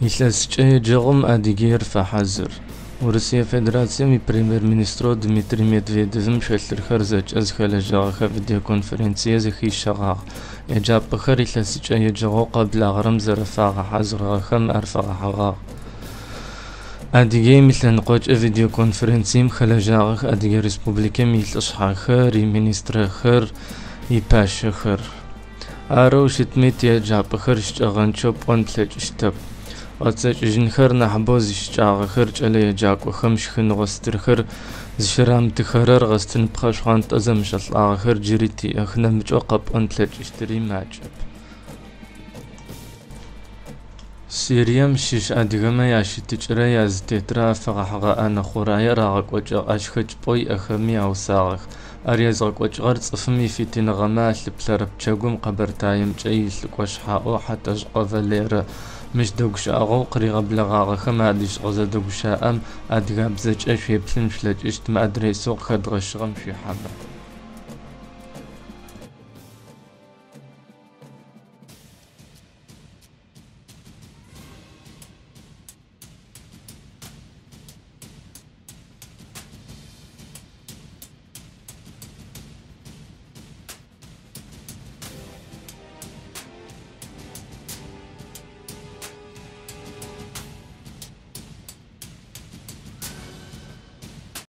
Илъэсыкӏэ еджэгъум Адыгеир фэхьазыр. Урысые Федерацием и Премьер-министрэу Дмитрий Медведевым шъолъырхэр зэкӏэ зыхэлэжьэгъэхэ видеоконференцие зэхищэгъагъ. Еджапӏэхэр илъэсыкӏэ еджэгъоу къэблагъэрэм зэрэфагъэхьазырыгъэхэм ар фэгъэхьыгъагъ. Адыгеим ылъэныкъокӏэ видеоконференцием хэлэжьагъэх Адыгэ Республикэм илӏышъхьэхэр, иминистрэхэр, ипащэхэр. Арэу щытми тиеджапӏэхэр щыкӏэгъэнчъэу пӏон плъэкӏыщтэп. Гъэцэкӏэжьынхэр нахьыбэу зищыкӏагъэхэр кӏэлэеджакӏохэм шхыныгъо стырхэр зыщырамытыхэрэр, гъэстыныпхъэ шхъуантӏэ зэмыщэлӏагъэхэр джыри тиӏэх, нэмыкӏэу къэпӏон плъэкӏыщтыри макӏэп. Сирием щыщ адыгэмэ ящытыкӏэрэ язытетрэ афэгъэхьыгъэ ӏэнэ хъурае рагъэкӏокӏыгъ, ащ хэкӏыпӏэу иӏэхэми яусагъэх. Ар езгъэкӏокӏыгъэр цӏыфым ифитыныгъэмэ алъыплъэрэ пчэгум Къэбэртаемкӏэ илӏыкӏо шъхьаӏэу Хьатэжъыкъо Валерэ. Мыщ дэгущыӏэгъоу къыригъэблэгъагъэхэм адишӏыгъэ зэдэгущыӏэм адыгабзэкӏэ шъуеплъын шъулъэкӏыщт мы адресэу къыхэдгъэщыгъэм шъуихьэмэ.